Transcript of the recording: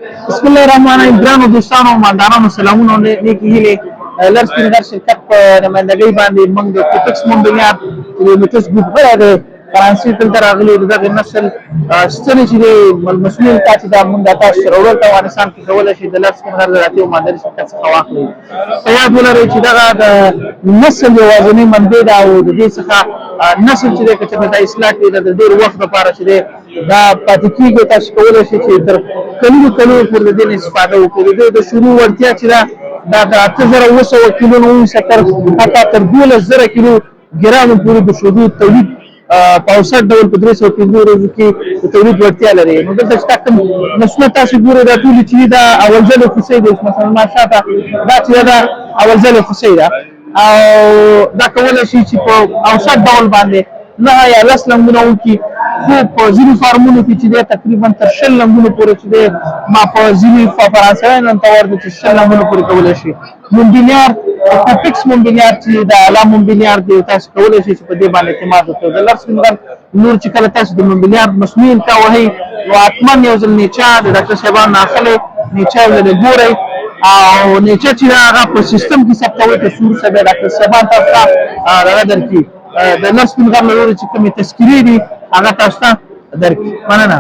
بسم الله الرحمن الرحیم. ګرانو دوستانو او مالدارانو، سلامونه او نیکې هیلې. لر سپین غر شرکت په نمایندګۍ باندې موږ د کوپکس مونبلیار، چې د میټس ګروپ غړی دی، فرانسې دلته راغلي، د دغه نسل ستنې چې دی مصنوعي تا چې دا موږ تاسو سره وړل ته افغانستان کې کولی شئ د لر سپین غر زراعتي او مالداري شرکت څخه واخلئ. په یاد ولرئ چې دغه د نسل یوازینۍ منبع ده او د دې څخه نسل چې دی، که چېرته دا اصلاح کړي، د ډېر وخت لپاره چې دی دا پاتې کېږي. تاسو کولی شئ چې تر کلونو کلونو پورې د دې نه استفاده وکړئ. د دې د شروع وړتیا چې ده، دا د 8700 کیلو نه ونیسه تر حتی تر 12,000 کیلو ګرامو پورې د شیدو تولید په اوسط ډول په 305 ورځو کې د تولید وړتیا لري. نو دلته چې کوم نسلونه تاسو ګورئ، دا ټولې چې دا اول ځل خوسۍ دی. مثلا ما شاته دا چې دا اول ځل خوسۍ ده او دا کولی شي چې په اوسط ډول باندې 9 یا 10 لنګونه وکړي، خو په ځینو فارمونو کې چې دی تقریبا تر 20 لنګونو پورې چې دی، ما په ځینې فرانسویانو ته ورته چې 20 لنګونو پورې کولی شي. مونبلیار، کوپکس مونبلیار چې دا اعلی مونبلیار دی، تاسو کولی شئ چې په دې باندې اعتماد وکړئ. د لر سپین غر نور چې کله تاسو د مونبلیار مصنوعي القاح وهئ، نو حتما یو ځل نیچه د ډاکټر صاحبانو نه اخلئ، نیچه ولې ګورئ او نیچه چې هغه په سیستم کې ثبتوئ، ته سور صاحب ډاکټر صاحبان تاسو ته هغه درکړي. د لر سپین غر له لوري چې کومې تذکرې دي، هغه تاسو ته درکړي. مننه.